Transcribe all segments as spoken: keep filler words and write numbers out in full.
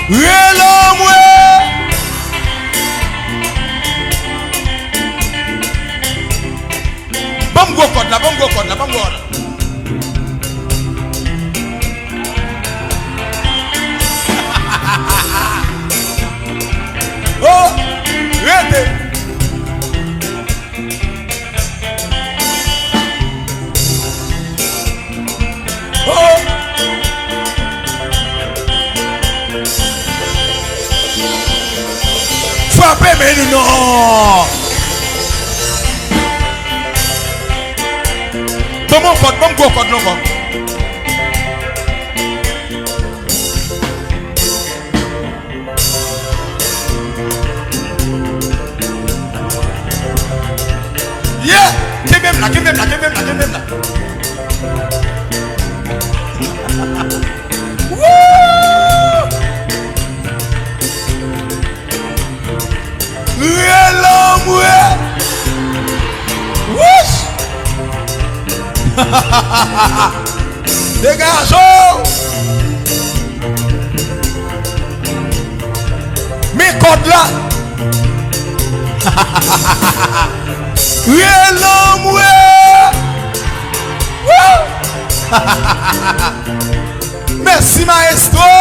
Rele mwen. Ban m gwo kòd la, ban m gwo kòd la, ban m gwo kòd la. Oh, rete. Oh. Frape men nou non. Ban m yon kòd, ban m gwo kòd non, kòd. Yeah! Kenbe m la, kenbe m la, kenbe m la, kenbe m la. Woo! Rele mwen. Wouch! Degaje w! Men kòd la! Rele mwen! Woo! Mèsi, maestro!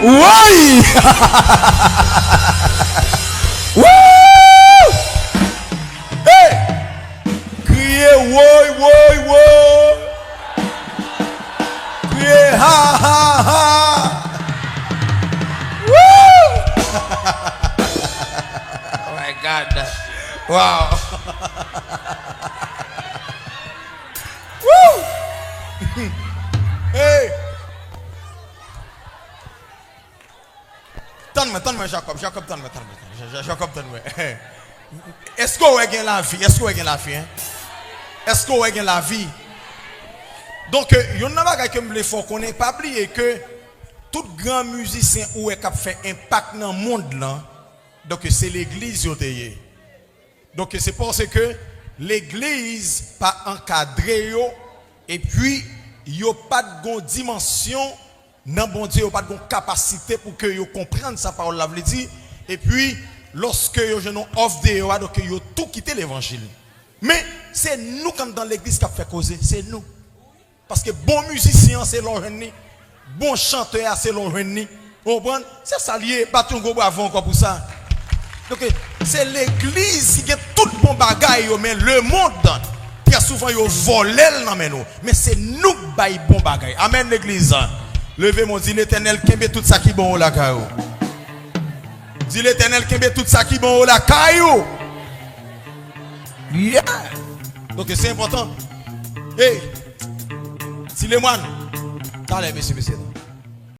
Woy! Woo! Hey! Kriye woy, woy, woy! Kriye ha, ha, ha! Woo! Oh my God! Wow! Woo! Hey! Tann mwen, tann mwen, Jacob, Jacob, tann mwen, tann mwen, tann mwen, Ja-, Ja-, Jacob, tann mwen. Èske w wè gen lavi? Èske w wè gen lavi, en? Èske w wè gen lavi? Donk, euh, youn nan bagay ke m vle fè w konnen, pa bliye ke tout gran mizisyen ou wè k ap fè enpak nan mond lan, donk, se legliz yo te ye. Donk, se paske legliz pa ankadre yo, epi yo pa t gon dimansyon nan Bondye, yo pa t gon kapasite pou ke yo konprann sa pawòl la vle di, epi lòske yo jwenn yon òf deyò a, donk yo tou kite levanjil. Men, se nou k anndan legliz k ap fè koze, se nou. Paske bon mizisyen an se lè w jwenn li, bon chantè a se lè w jwenn li. Ou konprann? Se sa l ye, bat yon gwo bravo ankò pou sa. Donk, se legliz ki gen tout bon bagay yo, men lemonn, trè souvan, yo vòlè l nan men nou. Men se nou k bay bon bagay. Amèn, legliz. Leve men w, di, Letènèl, kenbe tout sa ki bon yo lakay ou. Di, Letènèl, kenbe tout sa ki bon yo lakay ou. Yeah! Donk, se enpòtan. Hey! Ti Lemwan. Talè, mesye, mesye.